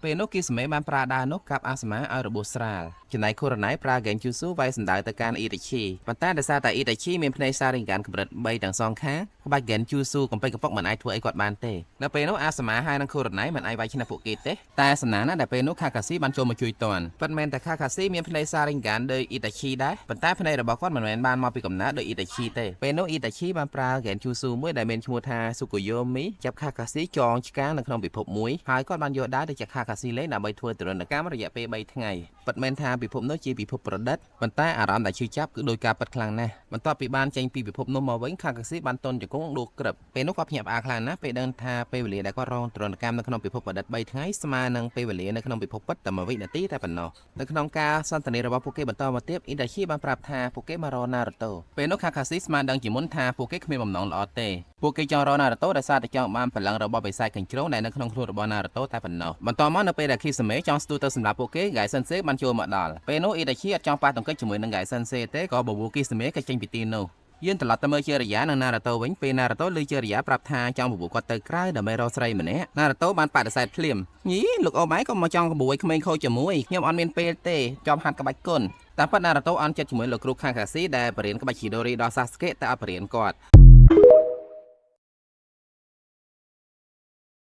ពេលនោះគីសាមេបានប្រើដាវនោះកាប់អាសាម៉ាឲ្យរបួសស្រាលចំណែកខូរ៉ាណៃប្រើហ្គេនជូស៊ូវាយសម្ដៅទៅកាន់អ៊ីតាឈីប៉ុន្តែដោយសារតែអ៊ីតាឈីមានភ្នែកសារិង្កានកម្រិត3ទាំងសងខាងក្បាច់ហ្គេនជូស៊ូកំពេចកំប៉ុកមិនអាចធ្វើអីគាត់បានទេនៅពេលនោះអាសាម៉ាហើយនិងខូរ៉ាណៃមិនអាចវាយឈ្នះពួកគេទេតែសំណាងណាស់ដែលពេលនោះខាកាស៊ីបានចូលមកជួយតាន់ពិតមែនតែខាកាស៊ីមានភ្នែកសារិង្កានដូចអ៊ីតាឈីដែរប៉ុន្តែភ្នែករបស់គាត់មិនមែនបានមកពីកំណើតដូចអ៊ីតាឈីទេពេលនោះអ៊ីតាឈីបានប្រើហ្គេនជូស៊ូមួយដែលមានឈ្មោះថាស៊ូកូយ៉ូមីចាប់ខាកាស៊ីចងឆ្កាងនៅក្នុងពិភពមួយហើយគាត់បានយកដាវទៅចាក់ខាកាស៊ីលេងដើម្បីធ្វើទរណកម្មរយៈពេល3ថ្ងៃពិតមែនថាពិភពនោះជាពិភពប្រឌិតប៉ុន្តែអារម្មណ៍ដែលឈឺចាប់គឺដោយការពិតខ្លាំងណាស់បន្ទាប់ពីបានចេញពីពិភពនោះមកវិញខាកាស៊ីបានតន់ជង្គង់ដួលក្រឹបពេលនោះគាត់ភ្ញាក់ផ្អើលខ្លាំងណាស់ពេលដឹងថាពេលវេលាដែលគាត់រងទរណកម្មនៅក្នុងពិភពប្រឌិត3ថ្ងៃស្មើនឹងពេលវេលានៅក្នុងពិភពពិតតែ1វិនាទីតែប៉ុណ្ណោះនៅក្នុងការសន្ទនារបស់ពួកគេបន្តមកទៀតអ៊ីតាឈីបានប្រាប់ថាពួកគេមករកណារូតូពេលនោះខាកាស៊ីស្មានដឹងជាមុនថាពួកគេគ្មានបំណងល្អទេពួកគេចង់រកណារូតូដោយសារតែចង់បានព្រលឹងរបស់បិសាចកញ្ជ្រោងដែលនៅក្នុងខ្លួនរបស់ណារូតូតែប៉ុណ្ណោះបន្តមកនៅពេលដែលគីសាមេចង់ស្ទុះទៅសម្រាប់ពួកគេហ្គាយសិនសេបានចូលមកដល់ពេលនោះអ៊ីតាឈីអត់ចង់ប៉ះទង្គិចជាមួយនឹងហ្គាយសិនសេទេក៏បបួលគីសាមេក៏ចេញពីទីនោះយើងត្រឡប់ទៅមើលជារិយានិងណារូតូវិញពេលណារូតូឮជារិយាប្រាប់ថាចង់បបួលគាត់ទៅក្រៅដើម្បីរកស្រីម្នាក់ណារូតូបានបដិសេធភ្លាមញីលោកអូម៉ៃក៏មកចង់កបួយក្មេងខូចជាមួយខ្ញុំអត់មានពេលទេជាប់ហាត់ក្បាច់គុណតាមពិតណារូតូអន់ចិត្តជាមួយលោកគ្រូខាកាស៊ីដែលបរៀនក្បាច់ជីដូរីដល់សាស្កេតែអត់បរៀនគាត់